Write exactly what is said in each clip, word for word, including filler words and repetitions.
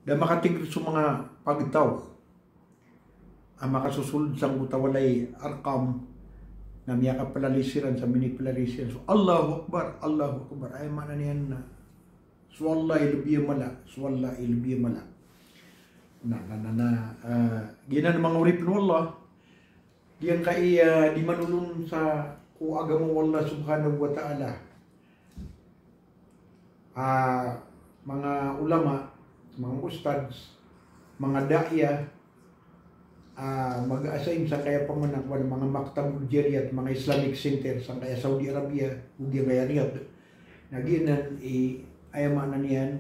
Da makatigr so manga pagtaw a makasosold sangkoto a walay Arqam, na miyakaplalay siran sa miniplalay siran so Allahu Akbar, Allahu Akbar. Aya maana niyan na so Allah i lbi a mala, so Allah i lbi a mala. Na, na, na, na, ah, giyanan manga oripn o Allah, giyangkai a di manolon sa ko agama o Allah subhanahu wa ta'ala. Ah, manga ulama, manga ustadz, manga da'iya, ah, mag-assign sangkaya pamana ko manga maktabul jariyat, manga Islamic center, sangkaya Saudi Arabia, o giyangkaya Riyadh. Na giyanan i, aya maana niyan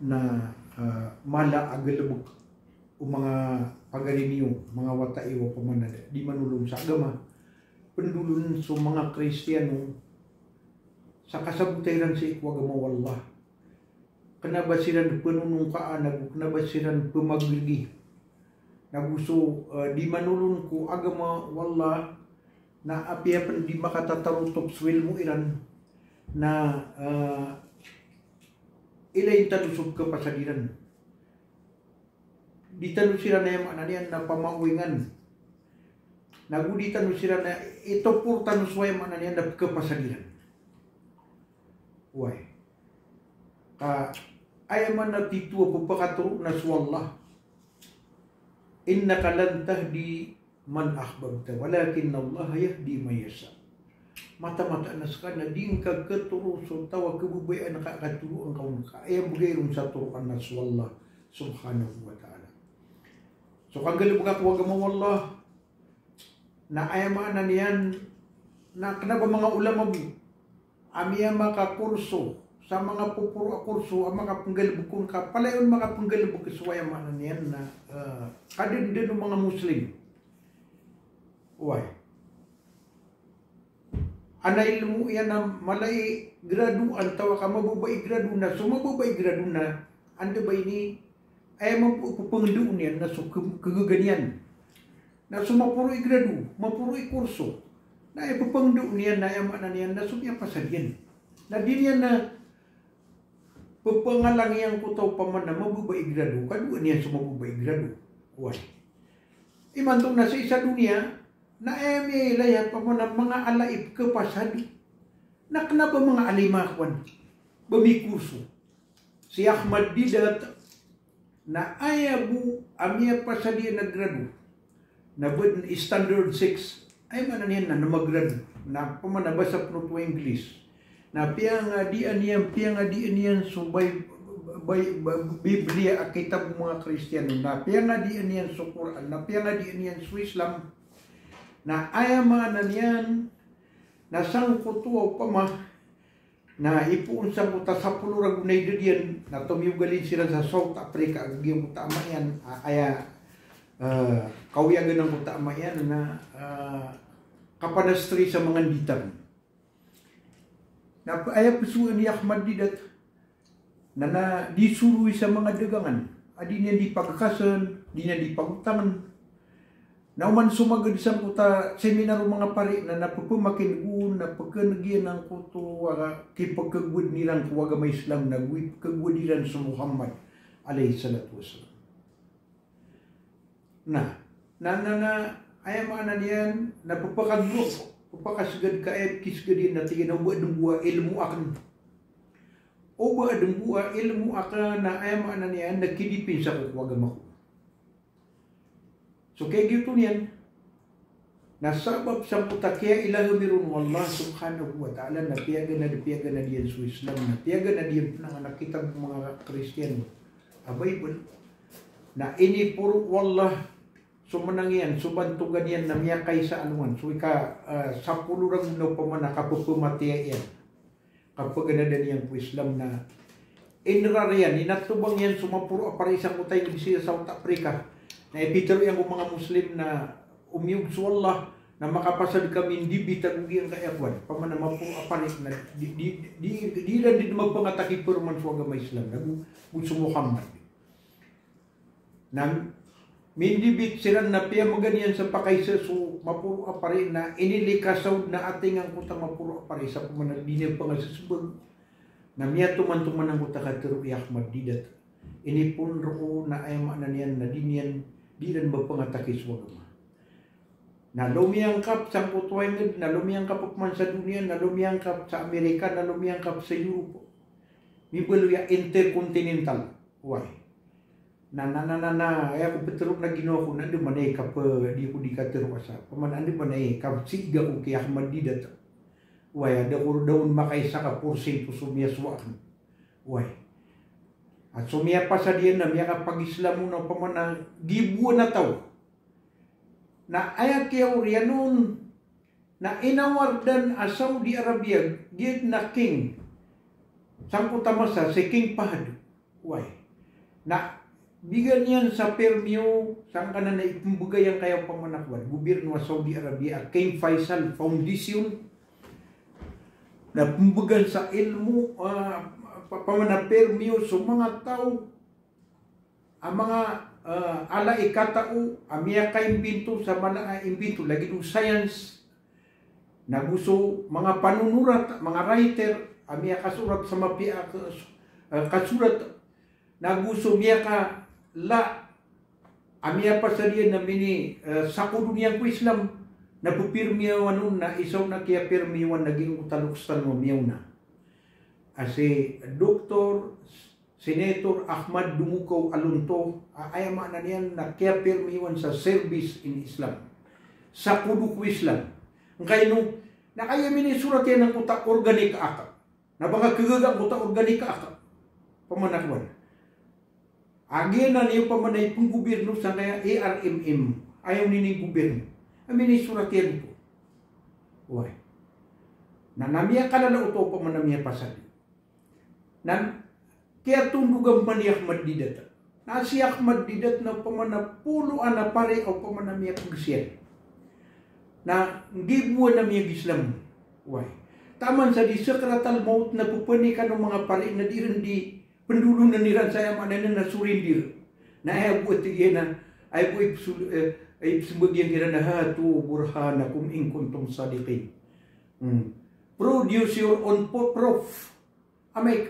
na, ah, mala a galbk o manga pagari niyo, manga wata iyo, pamana di manolon sa agama. Pndolon so manga Kristiyano sa kasabota iran sii ko agama o Allah. Kna ba siran pnonongkaan ago kna ba siran pmagrgi. Nago so, eh, di manolon ko agama o Allah na apiya pn di makatatarotop so ilmo iran na, eh, ilayin tano so pkhapasad iran. Di tano siran, aya maana niyan na pamaoingan. Nago di tano siran na itopor tano so, aya maana niyan na pkhapasad iran. Oway. Ka aya maana titho a pphakatoro na so Allah. Innaka lan tahdi man ahbabta, walakinnallaha yahdi man yasha. Mataan-mataan a ska na di ngka khatoro so taw a khababayaan ka a khatoroan ka on, ka aya mbgay ron sa toroan na so Allah subhanahu wa ta'ala. So kanggalbka ko agama o Allah, na aya maana niyan na kna ba manga ulama bo a miyamakakorso sa manga poporo a korso a makapnggalbk on, ka palaya on makapnggalbk so, aya maana niyan na, eh, kadndn o manga Muslim. Oway. Ana ilmo iyan a mala i grado antawa ka mababa i grado, na so mababa i grado na anda ba ini, aya mambo a pphangndaon iyan na so kg-, kagaga niyan. Na so maporo i grado, maporo i korso, na aya pphangndaon iyan na aya maana niyan na so miyapasad iyan. Na di niyan na pphangalang iyan ko taw pamana mababa i grado, kadoan iyan so mababa i grado. Oway. Imanto na sii sa doniya, na aya miyailay a pamana manga ala i pkhapasad na kna ba manga alima kowan ba mikorso. Si Ahmad Deedat, na aya bo a miyapasad iyan a grado na badn standard six, aya maana niyan na namagrado, na pamana basa pn oto a English. Na piyangadian iyan, piyangadian iyan so bay-, bay-, bay-, Biblia a kitab o manga Kristiyano, na piyangadian iyan so Qur'an, na piyangadian iyan so Islam. Na aya maana niyan na sangkoto a opama na ipoon sangkoto a sapolo ragon a idad iyan, na tomiyogalin siran sa South Africa, a giyangkoto a ama iyan, a, aya, eh, kawiyagan angkoto a ama iyan na, eh, kapanastri sa manga nditan. Na p-, aya psoan i Ahmad Deedat, na, na di soroy sa manga dagangan a di niyan di pagkasn, di niyan di pagotangn. Na oman somagad sangkoto a seminar o manga pari, na, na pphamakindg on, na pkhan'g iyan angkoto a kipkhagowad iran ko agama Islam, na go ipkhagowad iran so Muhammad alayhis salatu wassalam. Na, na, na, na, aya maana niyan na pphakadok, pphakasgad ka aya kisgad iyan na tig iyan a oba dn bo a ilmo akn. Oba dn bo a ilmo akn, na aya maana niyan na kidipinsa ko ko agama ko. So kagiya oto niyan na sabap sangkoto a kiyailahami ron o Allah subhanahu wa ta'ala na piyaganad, piyaganad iyan so Islam, na piyaganad iyan pn a kitab o manga Kristiyano a Bible. Na iniporo o Allah so mnang iyan, so bantogan iyan na miyakaisa a alongan, so ika, eh, sapolo ragon na opama na kapphamatia iyan, kapaganadan iyan ko Islam na inrar iyan, inatobang iyan so maporo a pari sangkoto a Inglis sa South Africa. Na ipitharo iyan ko manga Muslim na omiyog so Allah na makapasad ka mindibit ago giyangkaya kowan, opama na maporo a pari na di, di, di, di iran di maphangat a kiparoman so agama Islam, na go, go so Muhammad. Na mindibit siran na piyamgan iyan sa pakaisa so maporo a pari na inilikasaw na ating angkoto a maporo a pari sa pman a di niyan pangasasbag. Na miyatoman-toman angkoto a katharo i Ahmad Deedat. Inipon roo na aya maana niyan na di niyan, di iran mapangataki so agama. Na lomiyangkap sangkoto a ingd, na lomiyangkap opama sa doniya, na lomiyangkap sa Amerika, na lomiyangkap sa Europe. Mimbaloy a intercontinental. Oway. Na, na, na, na, na, aya ko ptharoon a ginawa ko na andamanaya i kap-, di ko di katharo a sa. Opama na andamanaya i kapsiga ko ki Ahmad Deedat. Oway, a da ko roo da on makaisa ka porsyento so miyasowa akn. Oway. A so miyapasad iyan na miyakapag-Islam on na opama na giboan a taw. Na aya kiyaoriyan on na inawardan a Saudi Arabia, giya dn a king. Sangkoto a masa, si King Fahd. Oway. Na bigan iyan sa permiyo, sangkanan a ipmbgay angkaya opama na kowan, gobirno a Saudi Arabia, a King Faisal Foundation. Na pmbgan sa ilmo, ah, pa-, opama na permiyo so manga taw a manga, eh, ala i katao a miyakaimbinto sa mala a imbinto, lagid o science, nago so manga panonorat, manga writer, a miyakasorat sa mapiya a kas-, eh, kasorat, nago so miyakala a miyapasad iyan na mini, eh, sakodo niyan ko Islam, na ppirmiyowan on na isa on a kiyapirmiyowan na giyangkoto a loks tano a miyaona. A si Doktor Senator Ahmad Dungukao Alonto, a aya maana niyan na kiyapirmiyowan sa service in Islam. Sakodo ko Islam. Ngkaino, na aya minisorat iyan angkoto a organic ak. Na ba nga kagaga angkoto a organic ak. Opama na kowan. A giyanan i opama na ipnggobirno sangkaya A R M M. Aya onini gobirno. A minisorat iyan oto. Oway. Na, na miyakalala oto opama na miyapasad. Na kiyatondog pman i Ahmad Deedat. Na si Ahmad Deedat na opama na polo a pari a opama na miyapagsiyan. Na giboan a miyag-Islam. Oway. Taman sa di sakratal mawt na ppanikan o manga pari na di ran di pndolonan iran sa aya maana niyan na surrender. Na aya bo a tig iyan a, aya bo a ipsul-, eh, ipsmbag iyan kiran a, "Hatu burhanakum in kuntum sadiqin." Hmm. "Produce your own po-, proof." Amay,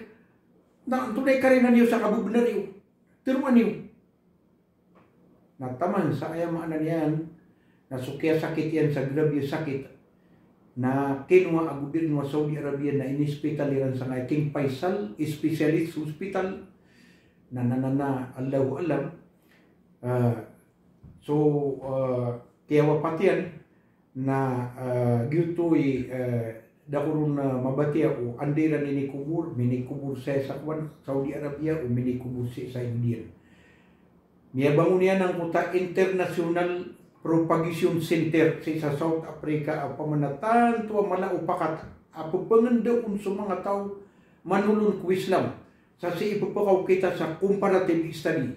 na, antonaa i karina niyo sa kabnar iyo. Tharoa niyo. Na taman sa aya maana niyan, na so kiyasakit iyan sa grabe a sakit, na kinowa a gobirno a Saudi Arabia na inospital iran sangkaya King Faisal Specialist Hospital, na, na, na, na, Allahu alam. Ah, so, ah, kiyawapat iyan, na, ah, giyoto i, eh, da ko ron, ah, mabatiya o anda iran inikobor, minikobor saya sa kowan, Saudi Arabia, o minikobor sii sa Indian. Miyabangon iyan angkoto a International Propagation Center sii sa South Africa, a opama na tanto a mala o pakat a pphangndaon so manga taw manolon ko Islam. Sa sii pphakaokit a sa comparative study.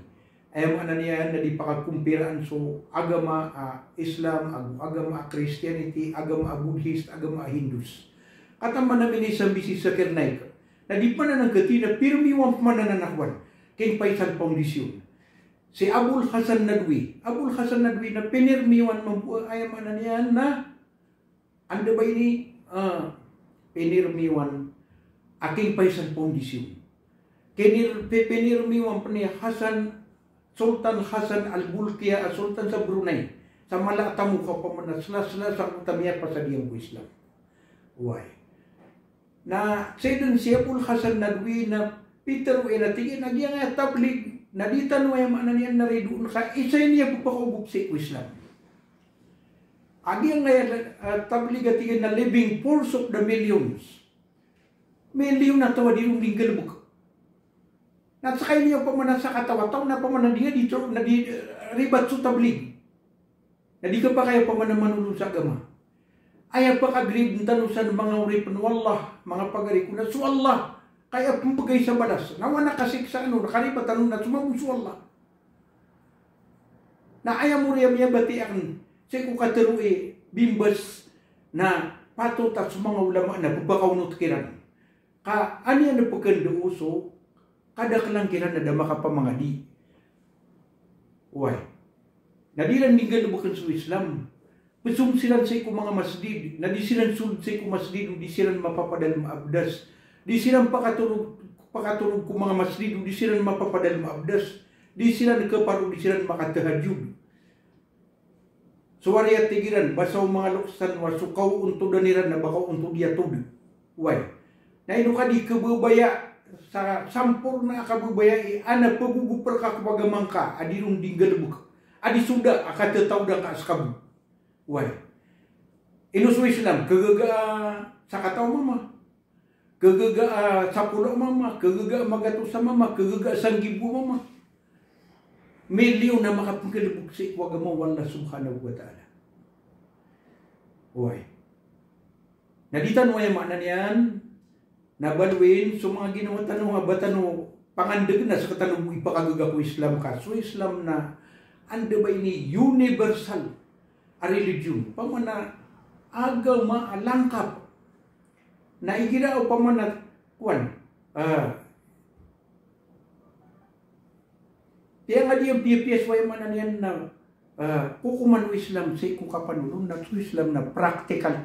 Aya maana niyan na di pakakompiraan so agama a Islam, ago agama a Christianity, agama a Buddhist, agama a Hindus. Kataman a mini sa Mister Zakir Naik. Na di pman anan kati na pirmiyowan pman anan a kowan. King Faisal Foundation. Si Abul Hasan Nadwi. Abul Hasan Nadwi na pinirmiyowan mambo a aya maana niyan na anda ba ini, ah, pinirmiyowan a King Faisal Foundation. Kinir-, pi-, pinirmiyowan pn i Hasan, Sultan Hasan Al Bolkiah, a Sultan sa Brunei. Sa mala a tamok a opama na sla-sla sangkoto a miyapasad iyan ko Islam. Oway. Na sii dn si Abul Hasan Nadwi na pitharo iyan a tig iyan a giyangkaya tablig na di tano aya maana niyan na ridoon ka isa ini a pphakaogop sii ko Islam. A giyangkaya, eh, tablig a tig iyan na living force of the millions. Milyon a taw a di ron di nggalbk. Na ska ini opama na sakataw a taw na opama na di nga di tro-, na di, eh, ribat so tablig. Na di kapakay opama na manolon sa agama. Aya pakagrib tano san manga oripn o Allah, manga pagari ko na so Allah, kaya pmbgay sa balas. Na oway na kasiksaan on, na karibatan on na so mambo so Allah. Na aya mori a miyabatiya akn sii ko katharo i Bin Baz na patot a so manga ulama na pphakaonot kiran. Ka an iyan a pkhandao so kadaklan kiran a da makapamangadi. Oway. Na di ran di nggalbkn so Islam. Pzom siran sii ko manga masjid, na di siran sold sii ko masjid o di siran mapapadalm a bdas. Di siran pakatorog pakatorog ko manga masjid o di siran mapapadalm a bdas, di siran kaparo, di siran makatahajjud. So ari a tig iran, ba sa o manga lokes tano a so kaoontodan iran na ba kaontod iyan tod. Oway. Na ino ka di kababaya sa samporna a kababaya i ana pagogoper ka ko agama ngka a di ron di nggalebek a di soda a katataodan ka a seka bo. Oway. Ino so Islam, kagaga a sakataw a mama. Kagaga a sapolo a mama, kagaga a magatos a mama, kagaga a sanggibo a mama. Milyon a makapenggalebek sii ko agama o Allah subhanahu wa ta'ala. Oway. Na di tano aya maana niyan, na baloyin so manga ginawa tano a ba tano pangandegen a sekatano bo ipakagaga ko Islam ka. So Islam na anda ba ini universal a religion. Opama na agama a langkap. Na igira opama na kowan, ah, piyangadi iyan piyapiya so aya maana niyan na, ah, kokoman o Islam sii ko kapanolon na so Islam na practical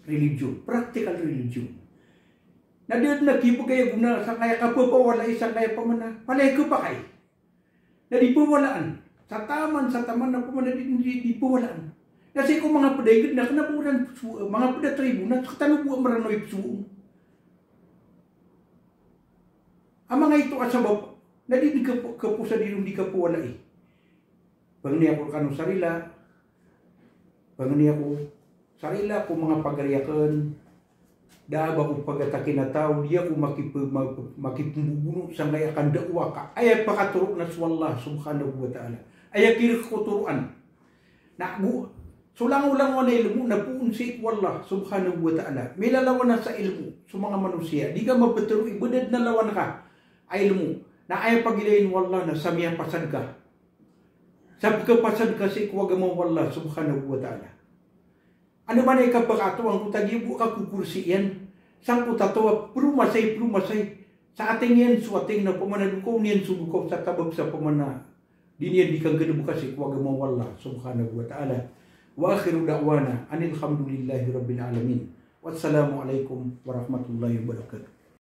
religion, practical religion. Na di aden a kibegay a gona sangkaya kapapawalai sangkaya opama na palaya kapakay. Na di pawalaan. Sa taman, sa taman na opama na di, di, di pawalaan. Na sii ko manga ped a inged na kena bo ran pesowa, manga ped a tribo na sekatano bo a Meranaw i pesowa. A manga ito a sabap na di, di kap-, kaposa di ron di kapawalai. Pangni ako rekano sa rila, pangni ako sa rila ko manga pagari aken, da a ba ko pagatakin a taw, di ako makipe-, ma-, makipembobono sangkaya kanda'wa ka aya pakatoro na so Allah subhanahu wa ta'ala. Aya kirek ko toroan. Na go, so langolangowan a ilmo na poon sii ko Allah subhanahu wa ta'ala. Milalawan a sa ilmo so manga manosiya. Di ka mapetero i ba da den a lawan ka a ilmo. Na aya pagilayin o Allah na sa miyapasad ka. Sa pekapasad ka sii ko agama o Allah subhanahu wa ta'ala. Anda man i kapakatowan ko tagiya bo ka ko korsi iyan. Sangkoto a taw a peromasay, peromasay. Sa ating iyan so ating na opama na dokaw niyan so dokaw sa kabab sa opama na di niyan di kanggalebeka sii ko agama o Allah subhanahu wa ta'ala. Wa akhiru da'wana anil hamdulillahi rabbil alamin. Wassalamu alaikum warahmatullahi wabarakatuh.